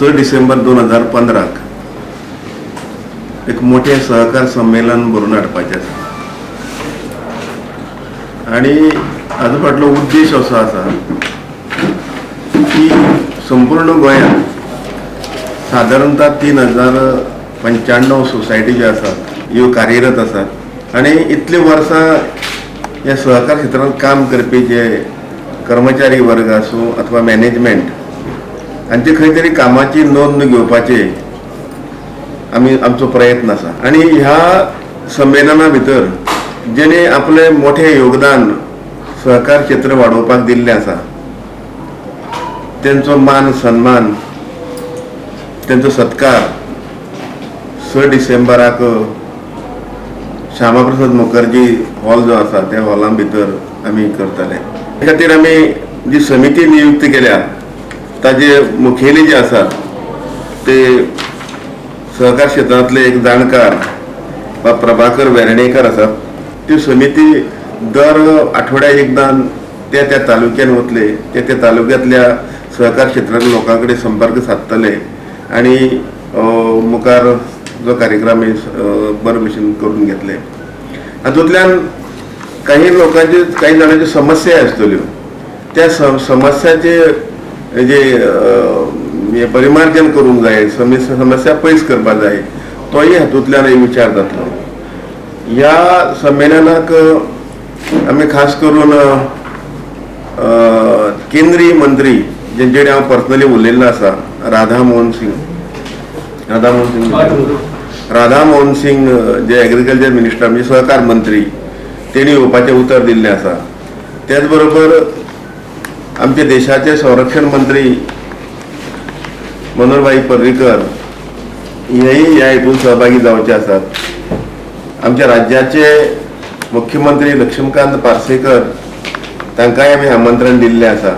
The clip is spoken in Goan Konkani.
6 डिसेंबर 2015 एक मोठें सहकार संमेलन भरून हाडपाचें आसा आनी हाजो फाटलो उद्देश असो आसा की संपूर्ण गोंयांत सादारणतः 3095 सोसायटी ज्यो आसात ह्यो कार्यरत आसात आनी इतलीं वर्सां ह्या सहकार क्षेत्रांत काम करपी जे कर्मचारी वर्ग आसूं अथवा मॅनेजमेंट हांचे खंय तरी कामाची नोंद घेवपाची आमी आमचो प्रयत्न आसा. आनी ह्या संमेलना भितर जेणे आपलें मोठें योगदान सहकार क्षेत्र वाडोवपाक दिल्लें आसा तेंचो मान सन्मान, तेंचो सत्कार 6 डिसेंबराक श्यामाप्रसाद मुखर्जी हॉल जो आसा त्या हॉला भितर आमी करतले. ते खातीर आमी जी समिती नियुक्त केल्या ताजे मुखेली जे आसात ते सहकार क्षेत्रांतले एक जाणकार प्रभाकर वेर्णेकर आसात. ती समिती दर आठवड्याक एकदां त्या त्या तालुक्यान वतले, त्या त्या तालुक्यांतल्या सहकार क्षेत्रांतल्या लोकां कडेन संपर्क सादतले आनी मुखार जो कार्यक्रम बरे भशेन करून घेतले. हातूंतल्यान काही लोकांच्यो काही जाणांच्यो समस्या आसतल्यो त्या समस्याचे जे परिमार्जन करूंक जाय, समस्या पयस करपाक जाय, तोय हातूंतल्यान एक विचार जातलो. ह्या संमेलनाक आमी खास करून केंद्रीय मंत्री जेंचे कडेन हांव पर्सनली उलयल्लो आसा, राधा मोहन सिंग, राधा मोहन सिंग, राधा मोहन सिंग जे एग्रीकल्चर मिनिस्टर म्हणजे सहकार मंत्री, तेणी येवपाचें उतर दिल्लें आसा. त्याच बरोबर आमच्या देशाचे संरक्षण मंत्री मनोहरभाई पर्रीकर हेय ह्या हितून सहभागी जावचे आसात. आमच्या राज्याचे मुख्यमंत्री लक्ष्मीकांत पार्सेकर तांकांय आमी आमंत्रण दिल्लें आसा.